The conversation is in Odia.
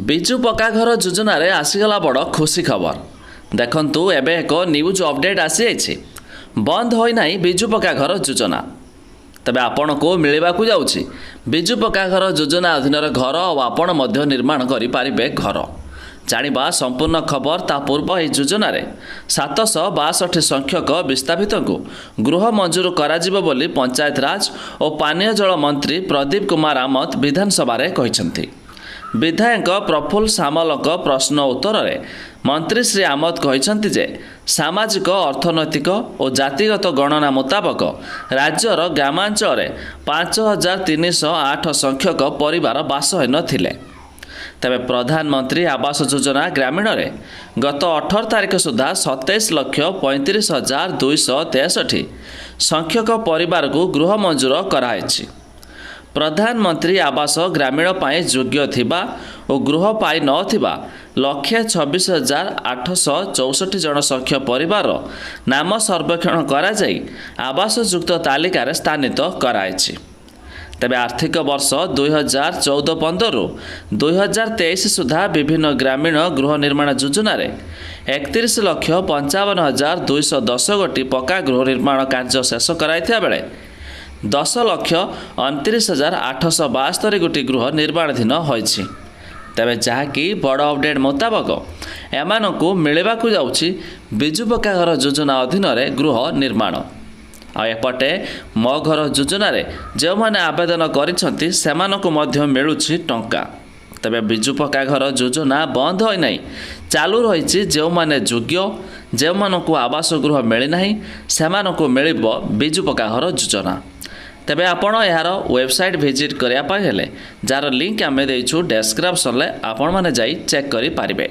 ବିଜୁ ପକ୍କା ଘର ଯୋଜନାରେ ଆସିଗଲା ବଡ଼ ଖୁସି ଖବର। ଦେଖନ୍ତୁ, ଏବେ ଏକ ନ୍ୟୁଜ୍ ଅପଡେଟ୍ ଆସିଯାଇଛି। ବନ୍ଦ ହୋଇନାହିଁ ବିଜୁ ପକ୍କା ଘର ଯୋଜନା। ତେବେ ଆପଣଙ୍କୁ ମିଳିବାକୁ ଯାଉଛି ବିଜୁ ପକ୍କା ଘର ଯୋଜନା ଅଧୀନରେ ଘର ଆଉ ଆପଣ ମଧ୍ୟ ନିର୍ମାଣ କରିପାରିବେ ଘର। ଜାଣିବା ସମ୍ପୂର୍ଣ୍ଣ ଖବର। ତା ପୂର୍ବ ଏହି ଯୋଜନାରେ 762 ସଂଖ୍ୟକ ବିସ୍ଥାପିତଙ୍କୁ ଗୃହ ମଞ୍ଜୁର କରାଯିବ ବୋଲି ପଞ୍ଚାୟତରାଜ ଓ ପାନୀୟ ଜଳ ମନ୍ତ୍ରୀ ପ୍ରଦୀପ କୁମାର ଆମତ ବିଧାନସଭାରେ କହିଛନ୍ତି। ବିଧାୟକ ପ୍ରଫୁଲ୍ଲ ସାମଲଙ୍କ ପ୍ରଶ୍ନ ଉତ୍ତରରେ ମନ୍ତ୍ରୀ ଶ୍ରୀ ଆମତ କହିଛନ୍ତି ଯେ ସାମାଜିକ, ଅର୍ଥନୈତିକ ଓ ଜାତିଗତ ଗଣନା ମୁତାବକ ରାଜ୍ୟର ଗ୍ରାମାଞ୍ଚଳରେ 5308 ସଂଖ୍ୟକ ପରିବାର ବାସହୀନ ଥିଲେ। ତେବେ ପ୍ରଧାନମନ୍ତ୍ରୀ ଆବାସ ଯୋଜନା ଗ୍ରାମୀଣରେ ଗତ 18 ତାରିଖ ସୁଦ୍ଧା 27,35,263 ସଂଖ୍ୟକ ପରିବାରକୁ ଗୃହ ମଞ୍ଜୁର କରାଯାଇଛି। ପ୍ରଧାନମନ୍ତ୍ରୀ ଆବାସ ଗ୍ରାମୀଣ ପାଇଁ ଯୋଗ୍ୟ ଥିବା ଓ ଗୃହ ପାଇ ନଥିବା 1,26,864 ଜଣ ସଂଖ୍ୟ ପରିବାରର ନାମ ସର୍ବେକ୍ଷଣ କରାଯାଇ ଆବାସଯୁକ୍ତ ତାଲିକାରେ ସ୍ଥାନିତ କରାଯାଇଛି। ତେବେ ଆର୍ଥିକ ବର୍ଷ 2014-15ରୁ 2023 ସୁଦ୍ଧା ବିଭିନ୍ନ ଗ୍ରାମୀଣ ଗୃହ ନିର୍ମାଣ ଯୋଜନାରେ 31,55,210 ଗୋଟି ପକ୍କା ଗୃହ ନିର୍ମାଣ କାର୍ଯ୍ୟ ଶେଷ କରାଯାଇଥିବା ବେଳେ 10,29,872 ଗୋଟି ଗୃହ ନିର୍ମାଣାଧୀନ ହୋଇଛି। ତେବେ ଯାହାକି ବଡ଼ ଅପଡେଟ୍ ମୁତାବକ ଏମାନଙ୍କୁ ମିଳିବାକୁ ଯାଉଛି ବିଜୁ ପକ୍କା ଘର ଯୋଜନା ଅଧୀନରେ ଗୃହ ନିର୍ମାଣ। ଆଉ ଏପଟେ ମୋ ଘର ଯୋଜନାରେ ଯେଉଁମାନେ ଆବେଦନ କରିଛନ୍ତି, ସେମାନଙ୍କୁ ମଧ୍ୟ ମିଳୁଛି ଟଙ୍କା। ତେବେ ବିଜୁ ପକ୍କା ଘର ଯୋଜନା ବନ୍ଦ ହୋଇନାହିଁ, ଚାଲୁ ରହିଛି। ଯେଉଁମାନେ ଯୋଗ୍ୟ, ଯେଉଁମାନଙ୍କୁ ଆବାସ ଗୃହ ମିଳିନାହିଁ, ସେମାନଙ୍କୁ ମିଳିବ ବିଜୁ ପକ୍କା ଘର ଯୋଜନା। ତେବେ ଆପଣ ଏହାର ୱେବସାଇଟ୍ ଭିଜିଟ୍ କରିବା ପାଇଁ ହେଲେ, ଯାହାର ଲିଙ୍କ୍ ଆମେ ଦେଇଛୁ ଡେସ୍କ୍ରିପସନ୍ରେ, ଆପଣମାନେ ଯାଇ ଚେକ୍ କରିପାରିବେ।